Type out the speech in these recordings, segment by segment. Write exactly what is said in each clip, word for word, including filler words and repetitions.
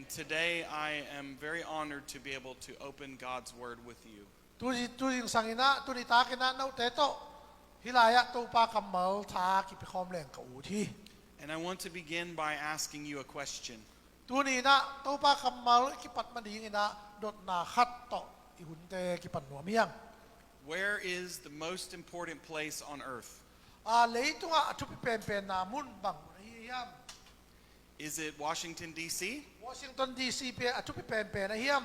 Today, I am very honored to be able to open God's Word with you. Tu, tu zingsang in ah, tuni takin ah note tawh hih lai-ah Topa kammal tha kipia khawm leng ka ut hi. And I want to begin by asking you a question. Tuni in ah Topa kammal i kipat mading in ah dotna khat tawh i hunte kipan nuam hi hang. Where is the most important place on earth? A, leitungah a thupi penpenna mun bang mun ahi hiam? Is it Washington, D C? Washington, D C pen a thupi penpen ahi hiam?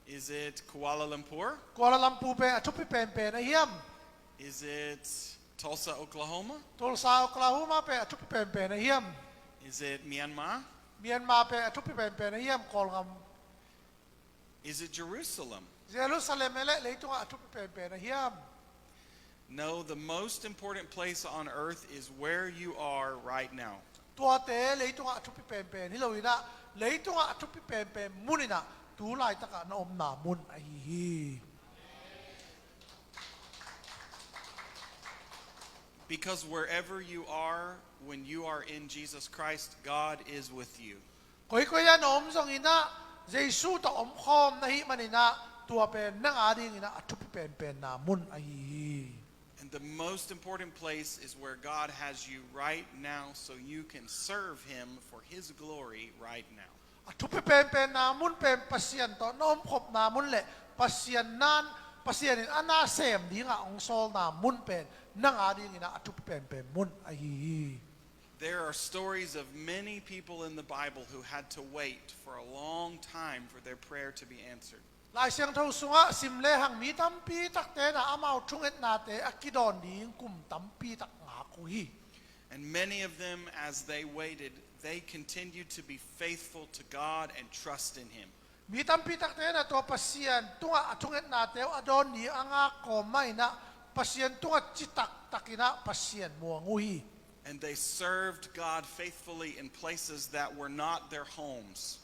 Is it Kuala Lumpur? Kuala Lumpur pen a thupi penpen ahi hiam? Is it Tulsa, Oklahoma? Tulsa, Oklahoma pen a thupi penpen ahi hiam? Is it Myanmar? Myanmar pen a thupi penpen ahi hiam, Kawlgam? Is it Jerusalem? Jerusalem e leh leitungah a thupi penpen ahi hiam? No, the most important place on earth is where you are right now. Tuate leitungah a thupi penpen hi lo in ah, leitungah a thupi penpen mun in ah tu laitakah na omna mun ahi hi. Because wherever you are, when you are in Jesus Christ, God is with you. Koikoi ah na om zong in ah, Jesu tawh omkhawm na hih man in ah, tua pen nang ading in ah a thupi penpenna mun ahi hi. And the most important place is where God has you right now, so you can serve Him for His glory right now. A thupi penpenna mun pen Pasian tawh na omkhopna mun leh Pasian nan, Pasian in a na sem dingah hong sawlna mun pen nang ading in ah a thupi penpen mun ahi hi. There are stories of many people in the Bible who had to wait for a long time for their prayer to be answered. Lai Siangtho sungah sim lehang mi tampi takte in ah amau thungetnate a kidawn ding kum tampi tak ngak uh hi. And many of them, as they waited, they continued to be faithful to God and trust in Him. Mi tampi takte in ah tua Pasian tungah a thungetnate uh a dawn ding a ngak kawm mah in ah Pasian tungah citak takin ah Pasian muang uh hi. And they served God faithfully in places that were not their homes.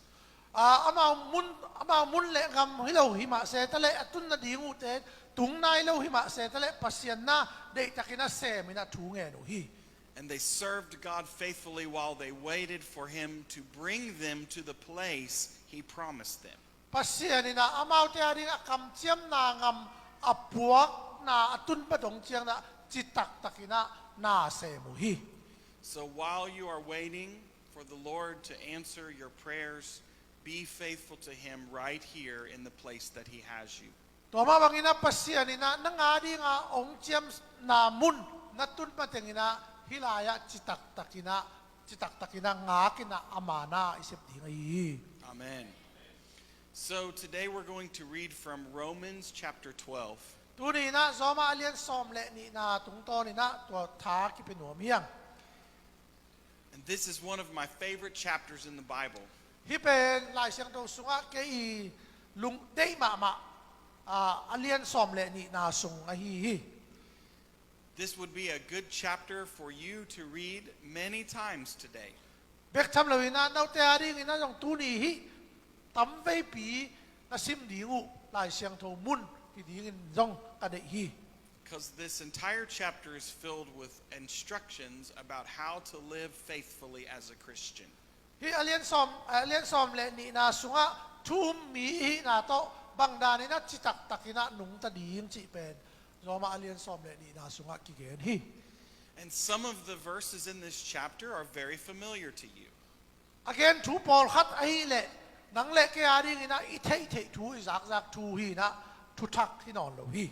A, amau mun, amau mun leh gam hi lo hi mah se ta leh, a tun nading uhte tung nai lo hi mah se ta leh, Pasian na deihtakin a sem in ah thu ngen uh hi. And they served God faithfully while they waited for Him to bring them to the place He promised them. Pasian in ah amaute ading a kamciamna gam a puakna a tun pha dong ciangin ah citak takin ah na sem uh hi. So while you are waiting for the Lord to answer your prayers, be faithful to Him right here in the place that He has you. Tua mah bangin ah Pasian in ah nang ading a hong ciamna mun na tun matengin ah hih lai-ah citak takin ah, citak takin ah ngak in ah ama na i sep ding ahi hi. Amen. So today we're going to read from Romans chapter twelve. Tuni in ah Roma a lian sawm le nihna tungtawn in ah tua tha kipia nuam hi hang. And this is one of my favorite chapters in the Bible. Hih pen Lai Siangtho sungah kei i lungdeih mahmah, ah, a lian sawm le nihna sung ahi hi. This would be a good chapter for you to read many times today. Bek tham lo in ah note ading in ah zong tuni hih tamveipi na sim ding uh Lai Siangtho mun hi dingin zong ka deih hi. Because this entire chapter is filled with instructions about how to live faithfully as a Christian. Hih a lian sawm, a lian sawm le nihna sungah thu um mi i hihna tawh bangdan in ah citak takin ah nungta ding cih pen Roma a lian sawm le nihna sungah kigen hi. And some of the verses in this chapter are very familiar to you. A gen thu pawlkhat ahih leh nang le kei ading in ah i theihtheih thu, i zakzak thu hi in ah thuthak hi nawn lo hi.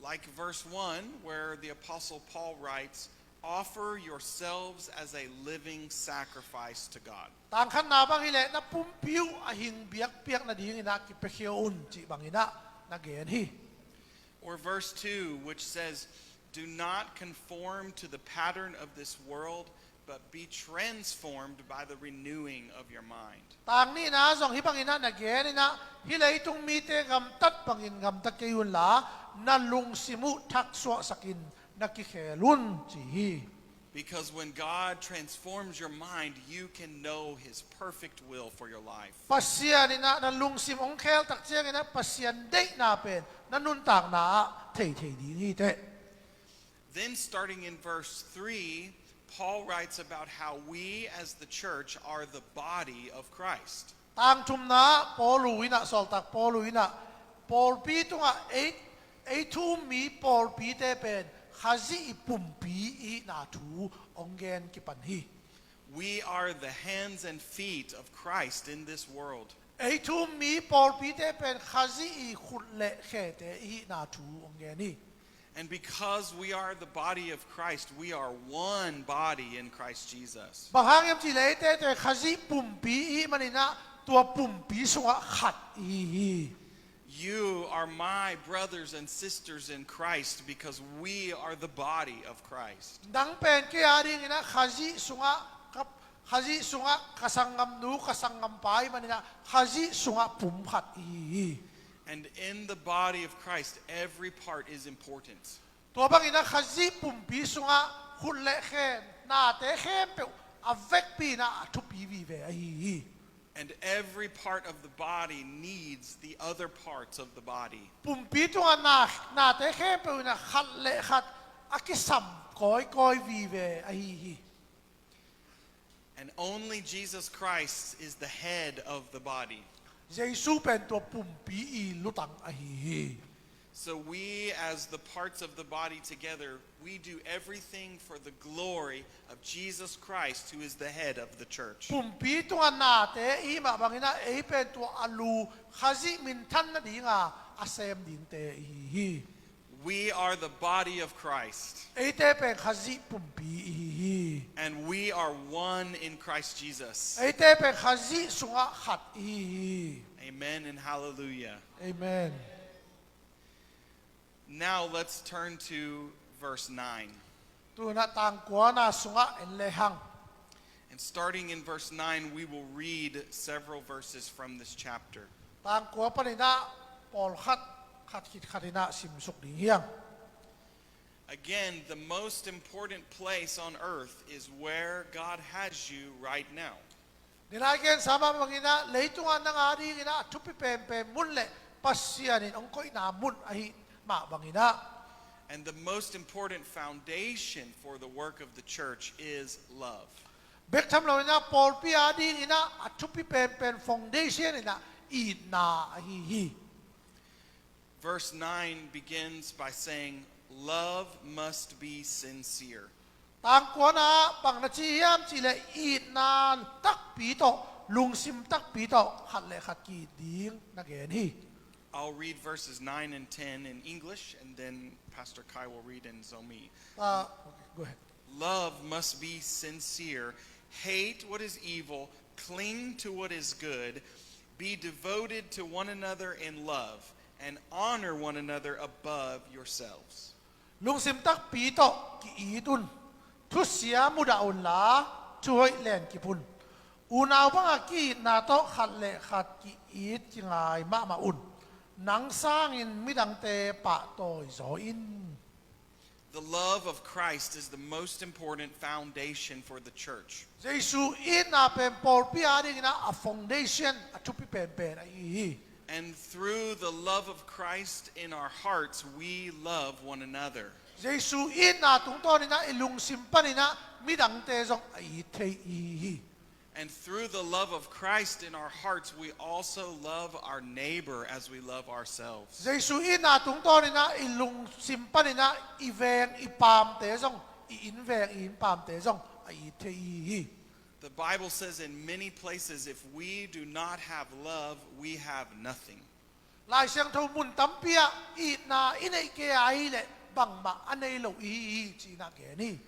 Like verse one, where the Apostle Paul writes, "Offer yourselves as a living sacrifice to God." Tang khatna bang hi leh na pumpi uh a hing biakpiak nading in ah kipiakhia un cih bangin ah na gen hi. Or verse two, which says, "Do not conform to the pattern of this world, but be transformed by the renewing of your mind." Tang nihna zong hih bangin ah na gen in ah, hih leitung mite gamtat bangin gamta kei unla, na lungsim uh thaksuahsakin na kikhel un ci hi. Because when God transforms your mind, you can know His perfect will for your life. Pasian in ah na lungsim hong khel tak ciangin ah Pasian deihna pen na nuntakna ah theithei ding hi teh. Then, starting in verse three, Paul writes about how we as the church are the body of Christ. Tangthumna ah Paulu in ah, sawltak Paulu in ah, pawlpi tungah ei, ei thu um mi pawlpite pen Khazih i pumpi i hihna thu hong gen kipan hi. We are the hands and feet of Christ in this world. Ei thu um mi pawlpite pen Khazih i khut le khete i hihna thu hong gen hi. And because we are the body of Christ, we are one body in Christ Jesus. Bang hang hiam cih leh eite Khazih pumpi i hih manin ah tua pumpi sungah khat i hi hi. You are my brothers and sisters in Christ because we are the body of Christ. Nang pen kei a dingin ah Khazih sungah ka, Khazih sungah ka sanggamnu, ka sanggampa i hih manin ah Khazih sungah pum khat i hi hi. And in the body of Christ, every part is important. Tua bangin ah Khazih pumpi sungah khut le khe, nate khempeuh a vekpi in ah a thupi vive ahi hi. And every part of the body needs the other parts of the body. Pumpi tungah na, nate khempeuh in ah khat le khat a kisam kawikawi vive ahi hi. And only Jesus Christ is the head of the body. Jesu pen tua pumpi i lutang ahi hi. So we, as the parts of the body together, we do everything for the glory of Jesus Christ, who is the head of the church. Pumpi tungah nate i hih mah bangin ah ei pen tua a lu Khazih minthan nadinga a sem dingte i hi hi. We are the body of Christ. Eite pen Khazih pumpi i hi hi. And we are one in Christ Jesus. Eite pen Khazih sungah khat i hi hi. Amen and hallelujah. Amen. Now let's turn to verse nine. Tu-in ah tangkuana sungah en lehang. And starting in verse nine, we will read several verses from this chapter. Tangkua panin ah pawlkhat, khat khit khat in ah simsuk ding hi hang. Again, the most important place on earth is where God has you right now. Nilai gensa mah bangin ah leitungah nang a dingin ah a thupi penpen mun le Pasian in hong koihna mun ahi mah bangin ah. And the most important foundation for the work of the church is love. Bek tham loin ah pawlpi a dingin ah a thupi penpen foundation in ah itna ahi hi. Verse nine begins by saying, "Love must be sincere." Tangkuana ah bang na ci hiam cih leh itna takpi tawh, lungsim takpi tawh khat le khat ki-it ding na gen hi. I'll read verses nine and ten in English, and then Pastor Kai will read in Zomi. Ah, okay, go ahead. Love must be sincere. Hate what is evil, cling to what is good, be devoted to one another in love, and honor one another above yourselves. Lungsim takpi tawh ki-it un. Thusia mudah unla, thuhoih lenkip un. Unau banga ki-itna tawh khat le khat ki-it kingai mahmah un. Nang sangin midangte pahtawi zaw in. The love of Christ is the most important foundation for the church. Jesu itna pen pawlpi a dingin ah a foundation, a thupi penpen ahi hi. And through the love of Christ in our hearts, we love one another. Jesu itna tungtawnin ah i lungsim panin ah midangte zong a it thei i hi hi. And through the love of Christ in our hearts, we also love our neighbor as we love ourselves. Jesu itna tungtawnin ah i lungsim panin ah i veng i pamte zong, i inn veng i inn pamte zong a it thei i hi hi. The Bible says in many places, if we do not have love, we have nothing. Lai Siangtho mun tampi ah itna i neih kei a hileh bangmah a nei lo i hi hi ci-in ah gen hi.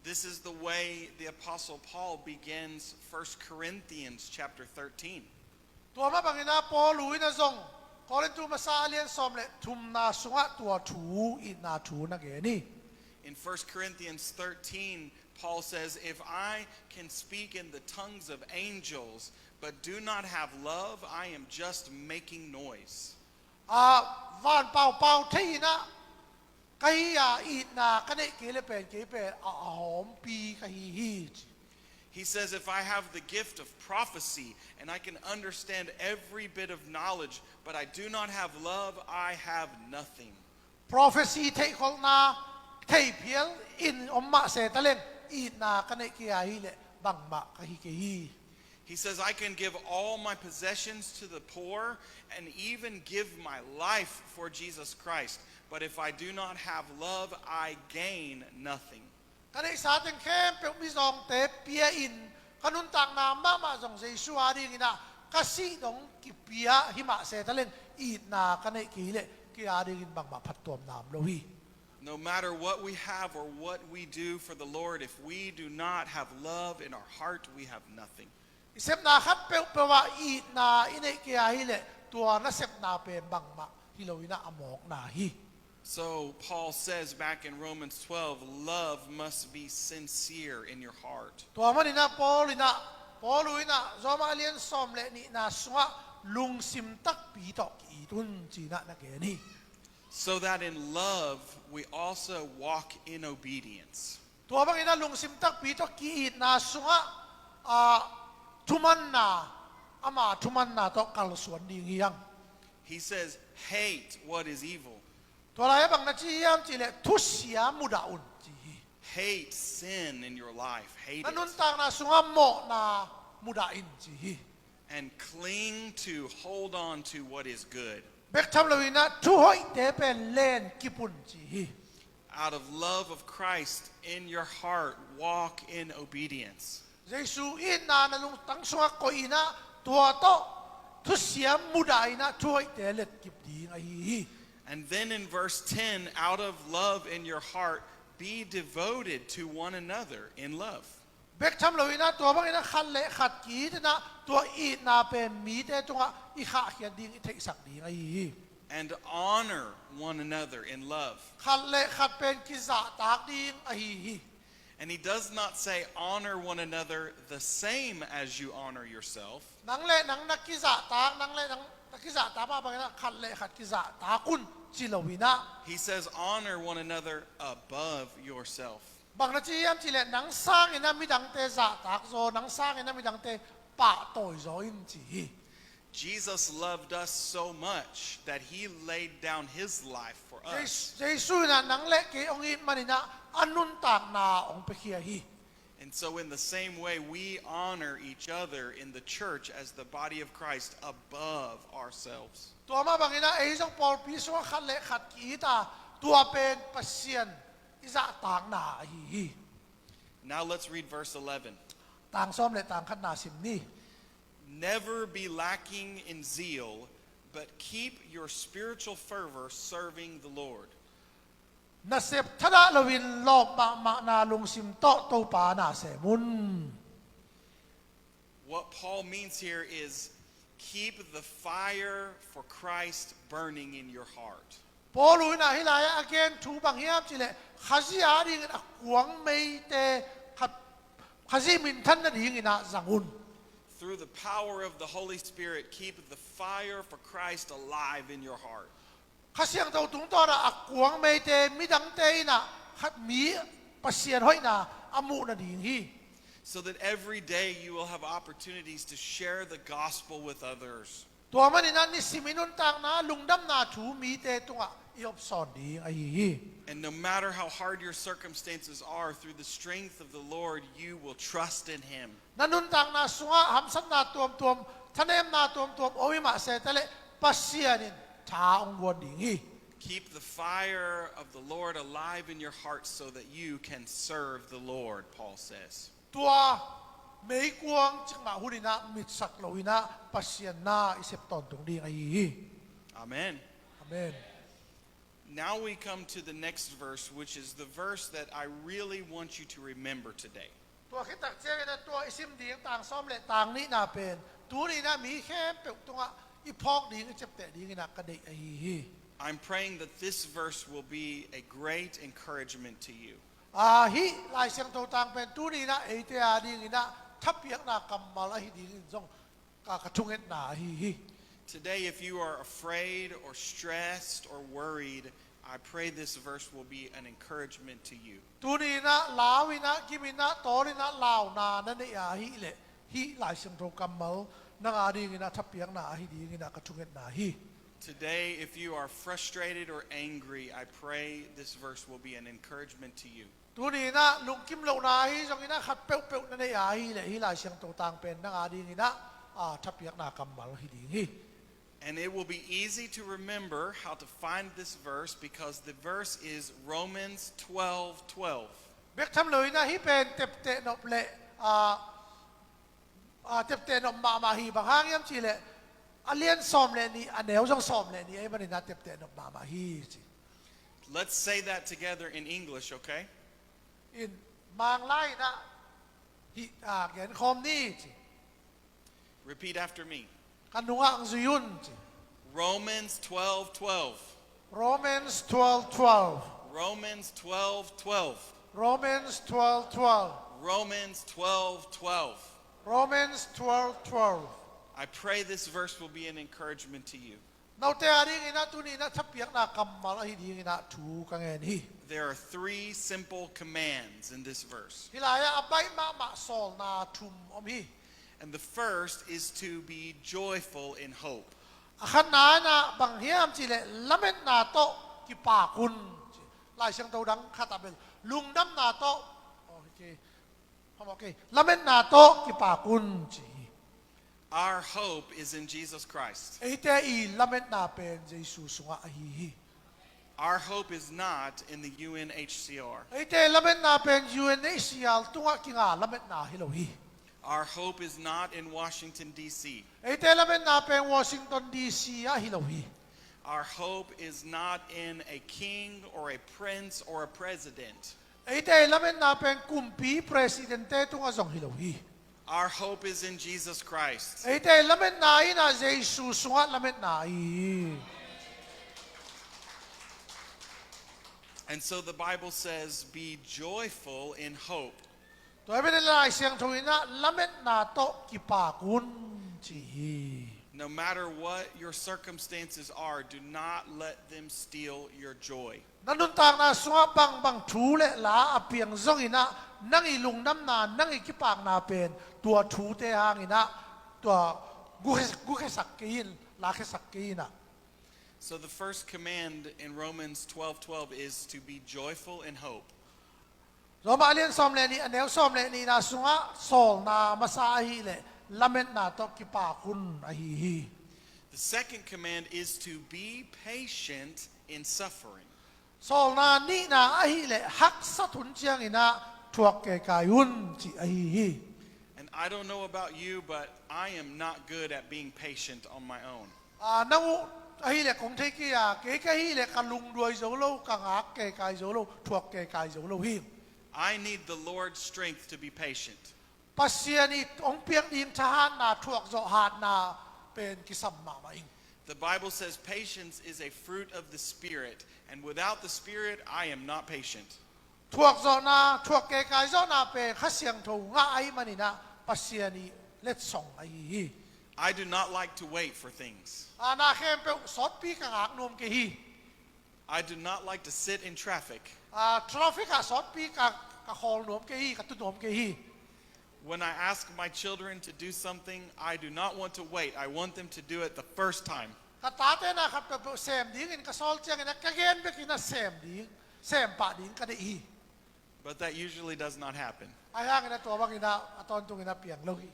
This is the way the Apostle Paul begins First Corinthians chapter thirteen. Tua mah bangin ah Paulu in ah zong Korintu masa a lian sawm le thumna sungah tua thu, itna thu na gen hi. In First Corinthians thirteen, Paul says, "If I can speak in the tongues of angels, but do not have love, I am just making noise." A, van paupau thei in ah ka hi a, itna ka neih kei le pen kei pen a, a hawmpi ka hi hi. He says, "If I have the gift of prophecy and I can understand every bit of knowledge, but I do not have love, I have nothing." Prophecy theihkholhna theiphial in om mah se taleng itna ka neih kei a hileh bangmah ka hi kei hi. He says, "I can give all my possessions to the poor and even give my life for Jesus Christ. But if I do not have love, I gain nothing." Ka neihsa teng khempeuh mizawngte pia-in ka nuntakna mahmah zong Jesu adingin ah ka sih dong kipia hi mah se taleng itna ka neih kei leh kei adingin bangmah phattuamna om lo hi. No matter what we have or what we do for the Lord, if we do not have love in our heart, we have nothing. I sepna khat peuhpeuh ah itna i neih kei a hileh tua nasepna pen bangmah hi loin ah a mawkna hi. So Paul says back in Romans twelve, "Love must be sincere in your heart." Tua manin ah Paul in ah, Paul in ah Roma a lian sawm le nihna sungah lungsim takpi tawh ki-it un ci-in ah na gen hi. So that in love we also walk in obedience. Tua bangin ah lungsim takpi tawh ki-itna sungah, ah, thumanna, ama thumanna tawh kalsuan ding hi hang. He says, "Hate what is evil." Tua lai-ah bang na ci hiam cihleh thusia mudah un ci hi. Hate sin in your life. Hate it. Na nuntakna sungah mawhna mudah in ci hi. And cling to, hold on to what is good. Bek tham loin ah thuhoihte pen len kip un ci hi. Out of love of Christ in your heart, walk in obedience. Jesu itna na lungtang sungah koih in ah tua tawh thusia mudah in ah thuhoihte let kip ding ahi hi. And then in verse ten, "Out of love in your heart, be devoted to one another in love." Bek tham loin ah tua bangin ah khat le khat ki-it in ah tua itna pen mite tungah i khahkhiat ding, i theihsak ding ahi hi. And honor one another in love. Khat le khat pen kizahtak ding ahi hi. And he does not say, "Honor one another the same as you honor yourself." Nang le nang na kizahtak, nang le nang na kizahtak mah bangin ah khat le khat kizahtak un ci loin ah. He says, "Honor one another above yourself." Bang na ci hiam cihleh nang sangin ah midangte zahtak zaw, nang sangin ah midangte pahtawi zaw in ci hi. Jesus loved us so much that he laid down his life for us. Jesu, Jesu in ah nang le kei hong it manin ah a nuntakna hong piakhia hi. And so in the same way, we honor each other in the church as the body of Christ above ourselves. Tua mah bangin ah ei zong pawlpi sungah khat le khat ki-it a, tua pen Pasian i zahtakna ahi hi. Now let's read verse eleven. Tang sawm le tang khatna sim ni. "Never be lacking in zeal, but keep your spiritual fervor serving the Lord." Nasep thadah loin lawp mahmahna lungsim tawh Topa na sem un. What Paul means here is keep the fire for Christ burning in your heart. Paul in ah hih lai-ah a gen thu bang hiam cihleh Khazih adingin a kuang meite khat, Khazih minthan nadingin ah zang un. Through the power of the Holy Spirit, keep the fire for Christ alive in your heart. Kha Siangtho tungtawn ah a kuang meite midangte in ah khat mi Pasian hoihna a muh nading hi. So that every day you will have opportunities to share the gospel with others. Tua manin ah nisim i nuntakna lungdamna thu mite tungah i opsawn ding ahi hi. And no matter how hard your circumstances are, through the strength of the Lord, you will trust in him. Na nuntakna sungah hamsatna tuamtuam, thanemna tuamtuam om hi mah se taleh Pasian in tha hong guan ding hi. Keep the fire of the Lord alive in your heart so that you can serve the Lord, Paul says. Tua meikuang cikmah hun in ah mitsak loin ah Pasian na i sep tawntung ding ahi hi. Amen. Amen. Now we come to the next verse, which is the verse that I really want you to remember today. Tua khit tak ciangin ah tua i sim ding tang sawm le tang nihna pen tuni in ah mi khempeuh tungah i phawk ding, i ciapteh dingin ah ka deih ahi hi. I'm praying that this verse will be a great encouragement to you. Ah, hih Lai Siangtho tang pen tuni in ah eite adingin ah thapiakna kammal ahi dingin zong ka, ka thungetna ahi hi. Today, if you are afraid or stressed or worried, I pray this verse will be an encouragement to you. Tuni in ah lau in ah, gim in ah, tawl in ah launa na neih a hih leh hih Lai Siangtho kammal nang adingin ah thapiakna ahi dingin ah ka thungetna hi. Today, if you are frustrated or angry, I pray this verse will be an encouragement to you. Tuni in ah lungkim lohna ahi zongin ah khat peuhpeuh na neih a ahih leh hih Lai Siangtho tang pen nang a dingin ah, a, thapiakna kammal hi ding hi. And it will be easy to remember how to find this verse because the verse is Romans twelve twelve. Bek tham lo in ah hih pen tepteh nop leh, a, a, tepteh nop mahmah hi. Bang hang hiam cih leh a lian sawm le nih, a neu zong sawm le nih ahih manin ah tepteh nop mahmah hi ci. Let's say that together in English, okay? In Manglai in ah hih, a, gen khawm ni ci. Repeat after me. Ka nungah hong zui un ci. Romans twelve twelve. Romans twelve twelve. Romans twelve twelve. Romans twelve twelve. Romans twelve twelve. Romans twelve twelve. I pray this verse will be an encouragement to you. Note a dingin ah tuni in ah thapiakna kammal ahi dingin ah thu ka ngen hi. There are three simple commands in this verse. Hih lai-ah a baih mahmah sawlna thum om hi. And the first is to be joyful in hope. A khatna in ah bang hiam cih leh lametna tawh kipak un ci. Lai Siangtho dang khat ah bel lungdamna tawh, oh, okay. Hom, okay. Lametna tawh kipak un ci hi. Our hope is in Jesus Christ. Eite i lametna pen Jesu sungah ahi hi. Our hope is not in the U N H C R. Eite lametna pen U N H C R tungah kinga lametna hi lo hi. Our hope is not in Washington, D C. Eite lametna pen Washington, D C ah hi lo hi. Our hope is not in a king or a prince or a president. Eite lametna pen kumpi, president-te tungah zong hi lo hi. Our hope is in Jesus Christ. Eite lametna in ah Jesu sungah lametna ahi hi. And so the Bible says, "Be joyful in hope." Tua hi pen Lai Siangtho in ah lametna tawh kipak un ci hi. No matter what your circumstances are, do not let them steal your joy. Na nuntakna sungah bangbang thu le la a piang zongin ah nang i lungdamna, nang i kipakna pen tua thute hangin ah tua gukhe-, gukhesak kei in, lakhesak kei in ah. So the first command in Romans twelve twelve is to be joyful in hope. Roma a lian sawm le nih, a neu sawm le nihna sungah sawlna masa ahih leh lametna tawh kipak un ahi hi. The second command is to be patient in suffering. Sawlna nihna ahih leh haksat hun ciangin ah thuak keikai un cih ahi hi. And I don't know about you, but I am not good at being patient on my own. A, nang uh ahih leh kong thei kei a, kei ka hih leh ka lungduai zo lo, ka ngak keikai zo lo, thuak keikai zo lo hi. I need the Lord's strength to be patient. Pasian i hong piak ding thahatna, thuakzawh hatna pen kisam mahmah ing. The Bible says patience is a fruit of the Spirit, and without the Spirit, I am not patient. Thuakzawhna, thuak keikai zawhna pen Kha Siangtho ngah ahih manin ah Pasian i letsong ahi hi. I do not like to wait for things. A, na khempeuh sawtpi ka ngak nuam kei hi. I do not like to sit in traffic. A, traffic ah sawtpi ka, ka khawl nuam kei hi, ka tu nuam kei hi. When I ask my children to do something, I do not want to wait. I want them to do it the first time. Ka tate na khat peuhpeuh sem dingin ka sawl ciangin ah ka gen bekin ah sem ding, sem pah ding ka deih hi. But that usually does not happen. Ahi hangin ah tua bangin ah a tawntungin ah piang lo hi.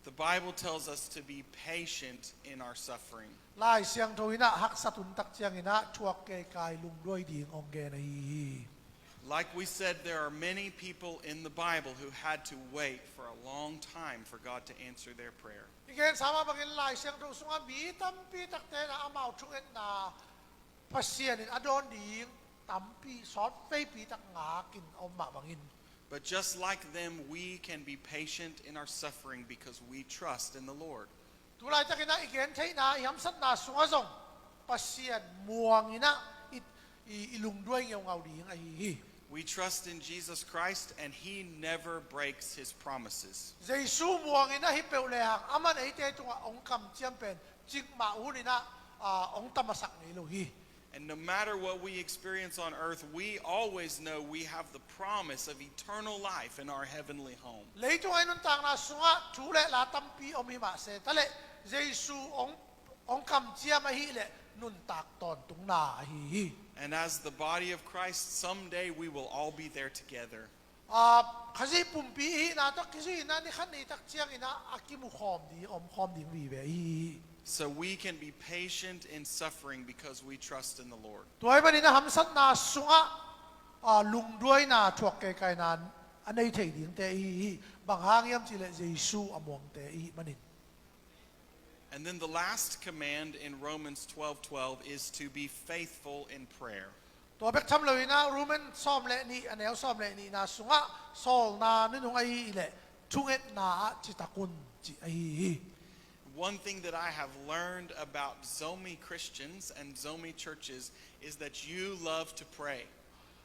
The Bible tells us to be patient in our suffering. Lai Siangtho in ah haksat hun tak ciangin ah thuak keikai lungduai ding hong gen ahi hi. Like we said, there are many people in the Bible who had to wait for a long time for God to answer their prayer. I gensa mah bangin Lai Siangtho sungah mi tampi takte in ah amau thungetna Pasian in a dawn ding tampi sawtveipi tak ngakin a om mah bangin. But just like them, we can be patient in our suffering because we trust in the Lord. Tulaitakin ah i gentheihna, i hamsatna sungah zong Pasian muangin ah i, i, i lungduai ngeungau ding ahi hi. We trust in Jesus Christ, and he never breaks his promises. Jesu muangin ah hi peuh lehang, aman eite tungah hong kamciam pen cikmah hunin ah, a, hong tamasak ngei lo hi. And no matter what we experience on earth, we always know we have the promise of eternal life in our heavenly home. Leitungah i nuntakna sungah thu le la tampi om hi mah se taleh, Jesu hong, hong kamciam ahih leh nuntak tawntungna ahi hi. And as the body of Christ, someday we will all be there together. Ah, Khazih pumpi i hihna tawh kizui in ah ni khat ni tak ciangin ah a kimu khawm ding, om khawm ding vive i hi hi. So we can be patient in suffering because we trust in the Lord. Tua ahih manin ah hamsatna sungah, ah, lungduaina thuak keikaina a nei thei dingte i hi hi. Bang hang hiam cih leh Jesu a muangte i hih manin. And then the last command in Romans twelve twelve is to be faithful in prayer. Tua bek tham loin ah Roman sawm le nih, a neu sawm le nihna sungah sawlna nunung ahi leh thungetna ah citak un ci ahi hi. One thing that I have learned about Zomi Christians and Zomi churches is that you love to pray.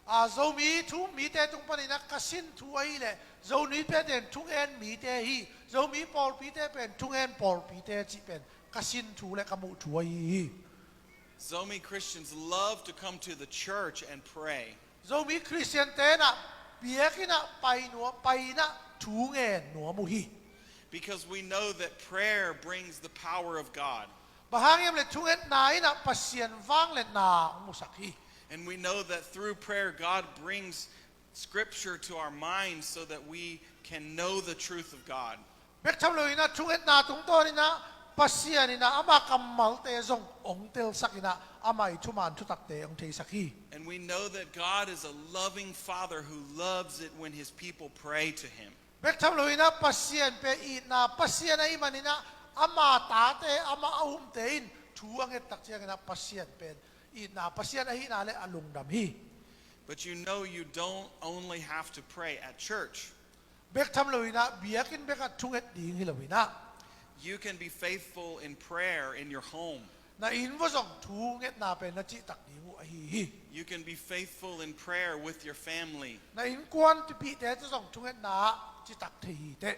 A, Zomi thu um mite tung panin ah ka sin thu ahi leh Zomi mite pen thungen mite hi, Zomi pawlpite pen thungen pawlpite cih pen ka sin thu le ka muh thu ahi hi. Zomi Christians love to come to the church and pray. Zomi Khristian te in ah biakinn ah pai nuam, pai in ah thu ngen nuam uh hi. Because we know that prayer brings the power of God. Bang hang hiam leh thungetna in ah Pasian vangliatna hong musak hi. And we know that through prayer, God brings scripture to our minds so that we can know the truth of God. Bek tham loin ah thungetna tungtawn in ah Pasian in ah ama kammalte zong hong telsak in ah ama i thuman thutakte hong theisak hi. And we know that God is a loving Father who loves it when his people pray to him. Bek tham loin ah Pasian pen itna Pasian ahih manin ah ama tate, ama a umte in thu a nget tak ciangin ah Pasian pen itna Pasian ahihna le a lungdam hi. But you know you don't only have to pray at church. Bek tham loin ah biakinn bek ah thunget ding hi loin ah. You can be faithful in prayer in your home. Na inn uah zong thungetna pen na cihtak ding uh ahi hi. You can be faithful in prayer with your family. Na innkuanpihte tawh zong thungetna ah citak thei hi teh.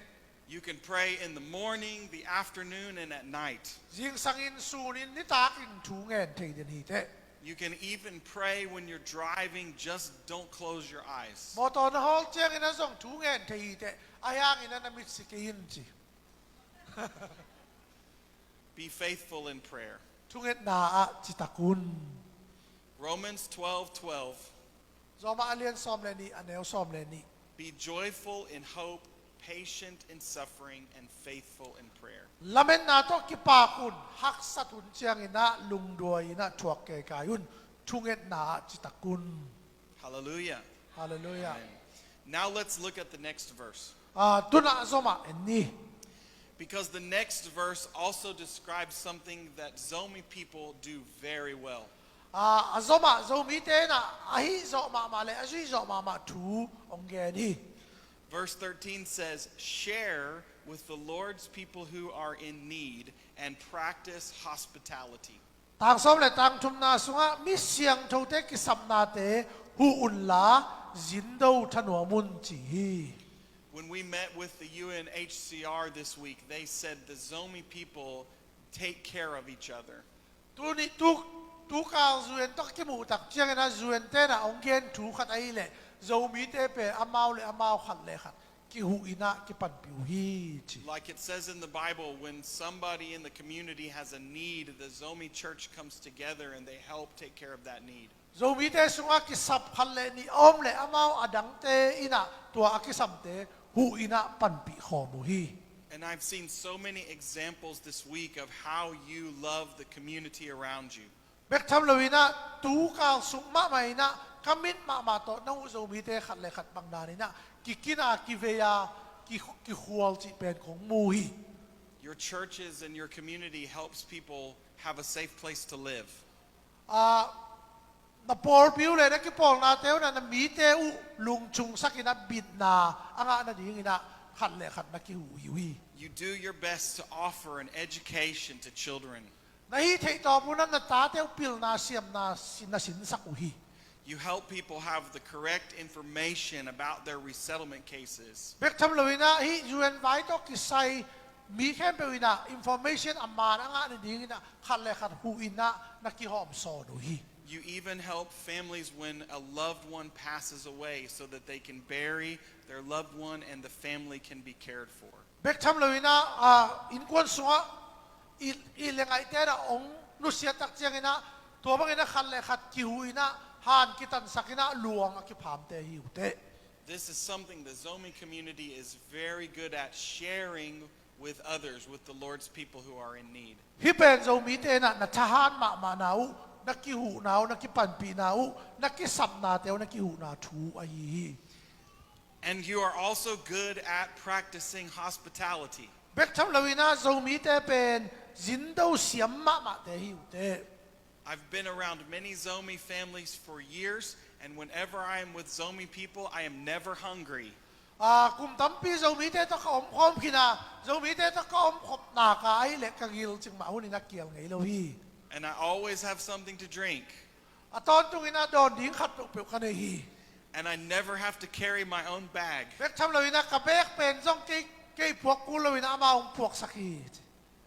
You can pray in the morning, the afternoon, and at night. Zingsangin, sunin, nitakin thu ngen thei den hi teh. You can even pray when you're driving, just don't close your eyes. Mawtaw na hawl ciangin ah zong thu ngen thei hi teh, ahi hangin ah na mit si kei in ci. Be faithful in prayer. Thungetna ah citak un. Romans twelve twelve. Roma a lian sawm le nih, a neu sawm le nih. Be joyful in hope, patient in suffering, and faithful in prayer. Lametna tawh kipak un, haksat hun ciangin ah lungduai in ah thuak keikai un, thungetna ah citak un. Hallelujah. Hallelujah. Amen. Now let's look at the next verse. Ah, tu-in ah zom ah en ni. Because the next verse also describes something that Zomi people do very well. Ah, a zom ah Zomite in ah a hih zawh mahmah le a zuih zawh mahmah thu hong gen hi. Verse thirteen says, "Share with the Lord's people who are in need and practice hospitality." Tang sawm le tang thumna sungah mi siangthote kisapnate huh unla zindo thanuam un ci hi. When we met with the U N H C R this week, they said the Zomi people take care of each other. Tuni tu, tukal U N tawh kimuh tak ciangin ah U N te in ah hong gen thu khat ahi leh Zomite pen amau le amau khat le khat kihuh in ah kipanpih uh hi ci. Like it says in the Bible, when somebody in the community has a need, the Zomi church comes together and they help take care of that need. Zomite sungah kisap khat le nih a om leh amau a dangte in ah tua a kisamte huh in ah panpih khawm uh hi. And I've seen so many examples this week of how you love the community around you. Bek tham loin ah tukal sung mahmah in ah ka mit mahmah tawh na huh Zomite khat le khat bang dan in ah kikin a, kivei a, ki, kikhual cih pen kong mu hi. Your churches and your community helps people have a safe place to live. Ah, na pawlpi uh le na kipawlnate uh in ah na mite uh lungchungsak in ah bitna a ngah nading in ah khat le khat na kihuh uh hi. You do your best to offer an education to children. Na hih theih tawp un ah na tate uh pilna siamna si-, na sinsak uh hi. You help people have the correct information about their resettlement cases. Bek tham loin ah hih U N vai tawh kisai mi khempeuh in ah information a man a ngah nading in ah khat le khat huh in ah na kihawm sawn uh hi. You even help families when a loved one passes away so that they can bury their loved one and the family can be cared for. Bek tham loin ah, ah, innkuan sungah i, i le ngaihte in ah hong nusiat tak ciangin ah tua bangin ah khat le khat kihuh in ah han kitansak in ah luang a kiphamte hi uh teh. This is something the Zomi community is very good at sharing with others, with the Lord's people who are in need. Hih pen Zomite in ah na thahat mahmahna uh, na kihuhna uh, na kipanpihna uh, na kisapnate uh, na kihuhna thu uh ahi hi. And you are also good at practicing hospitality. Bek tham lo in ah Zomite pen zindo siam mahmahte hi uh teh. I've been around many Zomi families for years, and whenever I am with Zomi people, I am never hungry. Ah, kum tampi Zomite tawh ka omkhawm khin a, Zomite tawh ka omkhop nak a ahih leh ka gil cikmah hun in ah kial ngei lo hi. And I always have something to drink. A tawntung in ah dawn ding khat peuhpeuh ka nei hi. And I never have to carry my own bag. Bek tham lo in ah ka bag pen zong kei, kei puak kul lo in ah amau hong puaksak hi.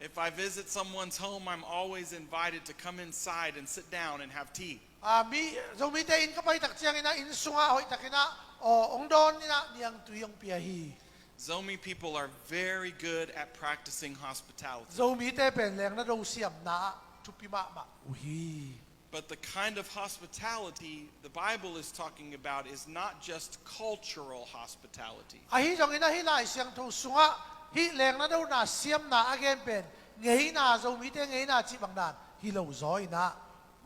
If I visit someone's home, I'm always invited to come inside and sit down and have tea. Ah, mi, Zomite inn ka pai tak ciangin ah inn sungah hoih takin ah aw hong dawn in ah niangtui hong pia hi. Zomi people are very good at practicing hospitality. Zomite pen lengna do siamna ah thupi mahmah uh hi. But the kind of hospitality the Bible is talking about is not just cultural hospitality. Ahi zongin ah hih Lai Siangtho sungah hih lengna dona siamna a gen pen ngeina, Zomite ngeina cih bang dan hi lo zaw in ah.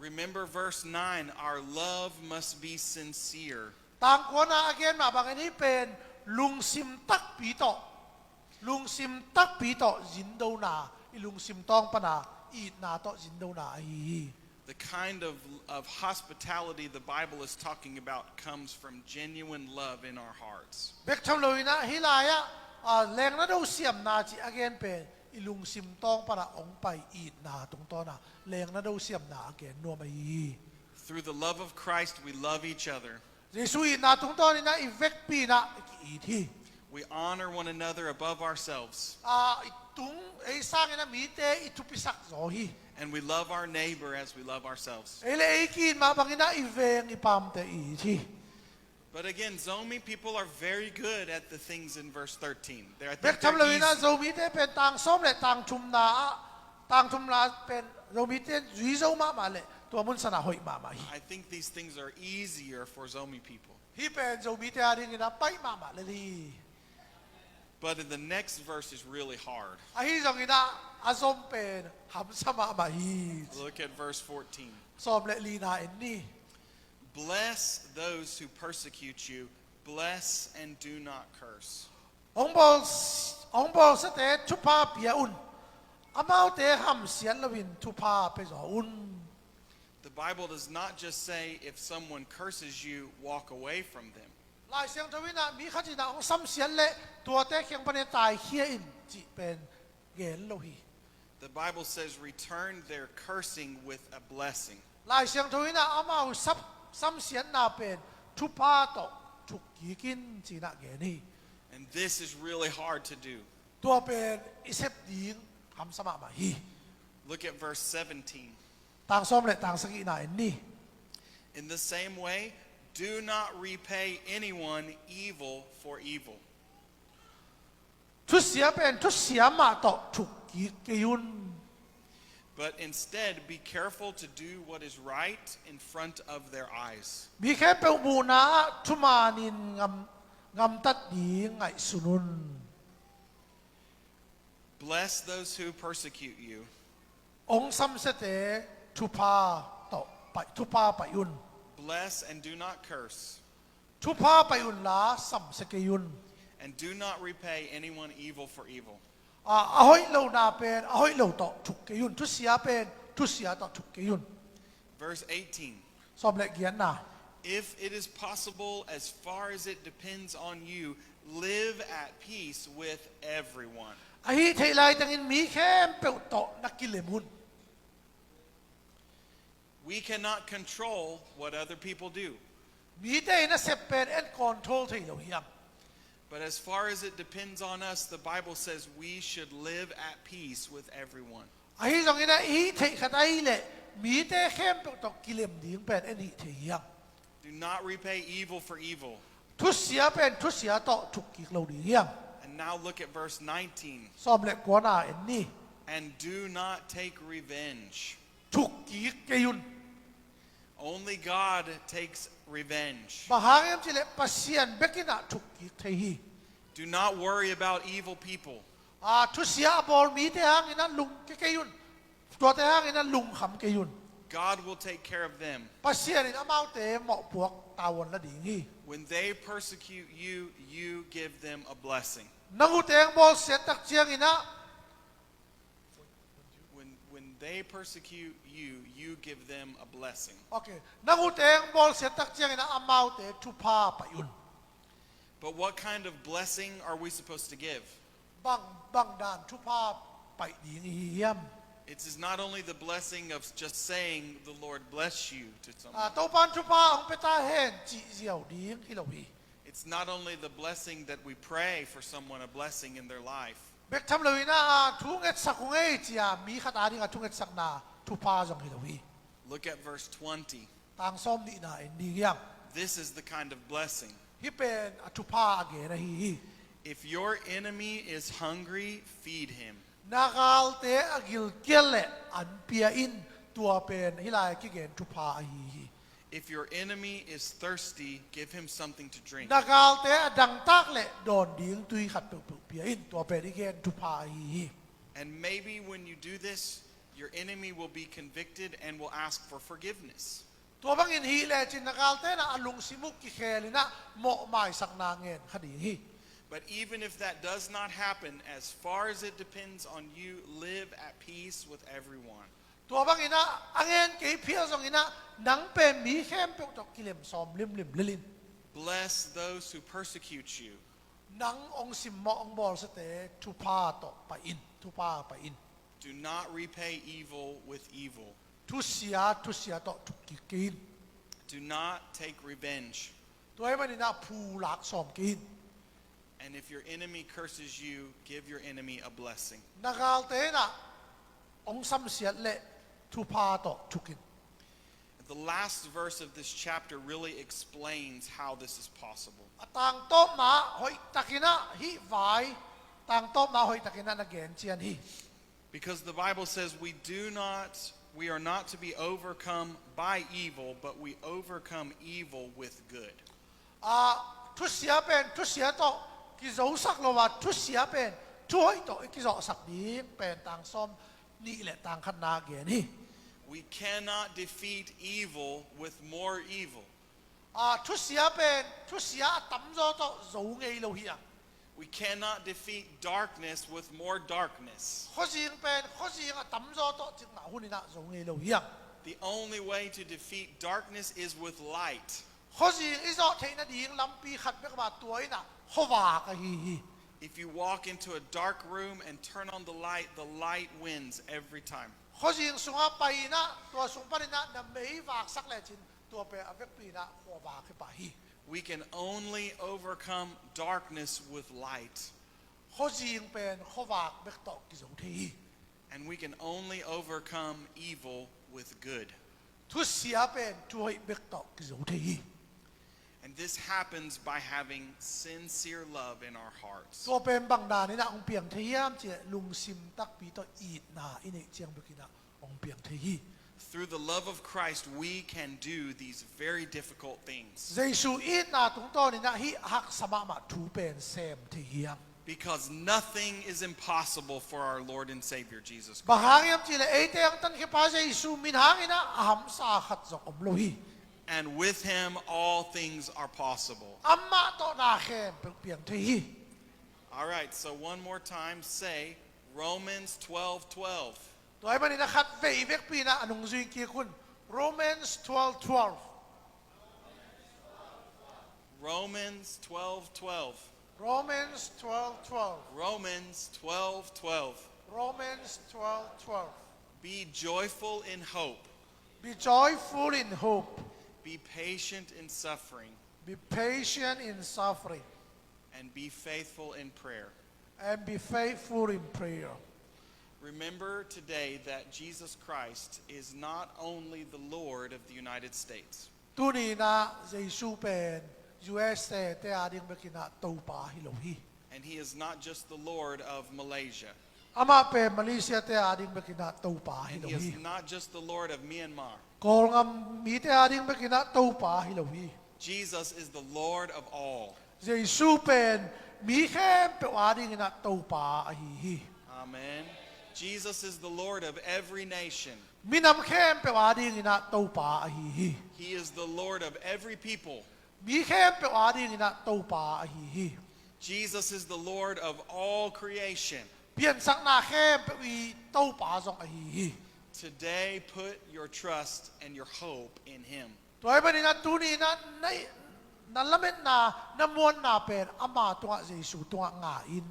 Remember verse nine, our love must be sincere. Tang kuana a gen mah bangin hih pen lungsim takpi tawh, lungsim takpi tawh zindona, i lungsim tawng pana itna tawh zindona ahi hi. The kind of, of hospitality the Bible is talking about comes from genuine love in our hearts. Bek tham lo in ah hih lai-ah ah, lengna do siamna cih a gen pen i lungsim tawng pana hong pai itna tungtawna lengna do siamna a gen nuam ahi hi. Through the love of Christ, we love each other. Jesu itna tungtawn in ah i vekpi in ah i ki-it hi. We honor one another above ourselves. Ah, i tung ei sangin ah mite i thupisak zaw hi. And we love our neighbor as we love ourselves. Ei le ei ki-it mah bangin ah i veng i pamte i it hi. But again, Zomi people are very good at the things in verse thirteen. They're, I think Bek tham they're lo in ah easy. Zomite pen tang sawm le tang thumna ah, tang thumna pen Zomite zui zo mahmah le tua mun sanah hoih mahmah hi. I think these things are easier for Zomi people. Hih pen Zomite a dingin a paih mahmah lel hi. But in the next verse is really hard. Ahi zongin ah a zom pen hamsa mahmah hi. Look at verse fourteen. Sawm le lina en ni. Bless those who persecute you. Bless and do not curse. Hong bawl, hong bawlsiate thupha pia un. Amaute hamsiat loin thupha pia zaw un. The Bible does not just say if someone curses you, walk away from them. Lai Siangtho in ah mi khat in ah hong samsiat leh tuate kiang panin taikhia in cih pen gen lo hi. The Bible says, return their cursing with a blessing. Lai Siangtho in ah amau sap, samsiatna pen thupha tawh thukkik in ci-in ah gen hi. And this is really hard to do. Tua pen i sep ding hamsa mahmah hi. Look at verse seventeen. Tang sawm le tang sagihna en ni. In the same way, do not repay anyone evil for evil. Thusia pen thusia mah tawh thukkik kei un. But instead, be careful to do what is right in front of their eyes. Mi khempeuh muhna ah thumanin ngam, ngamtat ding ngaihsun un. Bless those who persecute you. Hong samsiate thupha tawh pai, thupha pai un. Bless and do not curse. Thupha pai unla samsia kei un. And do not repay anyone evil for evil. A, a hoih lohna pen a hoih lo tawh thuk kei un. Thusia pen thusia tawh thuk kei un. Verse eighteen. Sawm le giatna. If it is possible, as far as it depends on you, live at peace with everyone. Ahih theih laitangin mi khempeuh tawh na kilem un. We cannot control what other people do. Mite in a sep pen en control thei lo hiam? But as far as it depends on us, the Bible says we should live at peace with everyone. Ahi zongin a i hih theih khat ahih leh mite khempeuh tawh kilem ding pen en hih thei hiam? Do not repay evil for evil. Thusia pen thusia tawh thukkik lo ding hiam? And now look at verse nineteen. Sawm le kuana en ni. And do not take revenge. Thukkik kei un. Only God takes revenge. Bang hang hiam cih leh Pasian bek in ah thukkik thei hi. Do not worry about evil people. A, thusia a bawl mite hangin ah lungkia kei un. Tuate hangin ah lungkham kei un. God will take care of them. Pasian in amaute mawhpuak tavuan la ding hi. When they persecute you, you give them a blessing. Nang uteng bawlsiat tak ciangin ah. When, when they persecute you, you give them a blessing. Okay. Nang uteng bawlsiat tak ciangin ah amaute thupha pai un. But what kind of blessing are we supposed to give? Bang, bang dan thupha pai ding i hi hiam? It is not only the blessing of just saying, "The Lord bless you," to someone. A, Topan thupha hong pia ta hen cih ziau ding hi lo hi. It's not only the blessing that we pray for someone, a blessing in their life. Bek tham lo in ah, a, thu ngetsak ung ei ci-a mi khat a ding a thu ngetsakna thupha zong hi lo hi. Look at verse twenty. Tang sawm nihna en ding hiam. This is the kind of blessing. Hih pen a thupha a gen ahi hi. If your enemy is hungry, feed him. Na galte a gilkial leh an pia in, tua pen hih lai kigen thupha ahi hi. If your enemy is thirsty, give him something to drink. Na galte a dangtak leh dawn ding tui khat peuhpeuh pia in, tua pen i gen thupha ahi hi. And maybe when you do this, your enemy will be convicted and will ask for forgiveness. Tua bangin hih lecin na galte in ah a lungsim uh kikhel in ah mawhmaisakna ngen kha ding hi. But even if that does not happen, as far as it depends on you, live at peace with everyone. Tua bangin ah a ngen kei phial zongin ah nang pen mi khempeuh tawh kilem sawm limlim lel in. Bless those who persecute you. Nang hong simmawh hong bawlsiate thupha tawh pai in, thupha pai in. Do not repay evil with evil. Thusia thusia tawh thukkik kei in. Do not take revenge. Tua ahih manin ah phu lak sawm kei in. And if your enemy curses you, give your enemy a blessing. Na galte in ah hong samsiat leh thupha tawh thuk in. The last verse of this chapter really explains how this is possible. A tangtawpna hoihtakin ah hih vai, tangtawpna hoihtakin ah na gen cian hi. Because the Bible says we do not, we are not to be overcome by evil, but we overcome evil with good. A, thusia pen thusia tawh kizosak lo a, thusia pen thuhoih tawh i kizawhsak ding pen tang sawm nih leh tang khatna gen hi. We cannot defeat evil with more evil. A, thusia pen thusia a tamzaw tawh zo ngei lo hi a. We cannot defeat darkness with more darkness. Khuazing pen khuazing a tamzaw tawh cikmah hun in ah zo ngei lo hi a. The only way to defeat darkness is with light. Khuazing i zawh theih nading lampi khat bek mah, tua in ah khuavak ahi hi. If you walk into a dark room and turn on the light, the light wins every time. Khuazing sungah pai in ah, tua sung panin ah na mei vaksak lecin tua pen a vekpi in ah khuavak hi pah hi. We can only overcome darkness with light. Khuazing pen khuavak bek tawh kizo thei hi. And we can only overcome evil with good. Thusia pen thuhoih bek tawh kizo thei hi. And this happens by having sincere love in our hearts. Tua pen bang dan in ah hong piang thei hiam cih leh lungsim takpi tawh itna i neih ciang bek in ah hong piang thei hi. Through the love of Christ, we can do these very difficult things. Jesu itna tungtawn in ah hih haksa mahmah thu pen sem thei hi hang. Because nothing is impossible for our Lord and Savior Jesus Christ. Bang hang hiam cih leh eite hong tankhiapa Jesu min hangin ah a hamsa khat zong om lo hi. And with him all things are possible. Amah tawh na khempeuh piang thei hi. All right, so one more time, say Romans twelve twelve. Tua ahih manin a khat vei vekpi in ah a nungzui kik un. Romans twelve twelve. Romans twelve twelve. Romans twelve twelve. Romans twelve twelve. Romans twelve twelve. Be joyful in hope. Be joyful in hope. Be patient in suffering. Be patient in suffering. And be faithful in prayer. And be faithful in prayer. Remember today that Jesus Christ is not only the Lord of the United States. Tuni in ah Jesu pen U S A te a ding bek in ah Topa hi lo hi. And he is not just the Lord of Malaysia. Amah pen Malaysia te a ding bek in ah Topa hi lo hi. And he is not just the Lord of Myanmar. Kawlgam mite ading bekin ah Topa hi lo hi. Jesus is the Lord of all. Jesu pen mi khempeuh adingin ah Topa ahi hi. Amen. Jesus is the Lord of every nation. Minam khempeuh adingin ah Topa ahi hi. He is the Lord of every people. Mi khempeuh adingin ah Topa ahi hi. Jesus is the Lord of all creation. Piansakna khempeuh i Topa zong ahi hi. Today, put your trust and your hope in Him. Tua ahih manin ah tuni-in ah na, na lametna, na muanna pen ama tungah, Jesu tungah ngah in.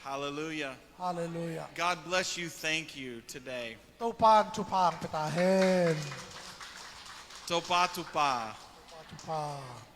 Hallelujah. Halleluiah. God bless you. Thank you today. Topa'n thupha hong pia ta hen. Topa Topa. Topa Topa.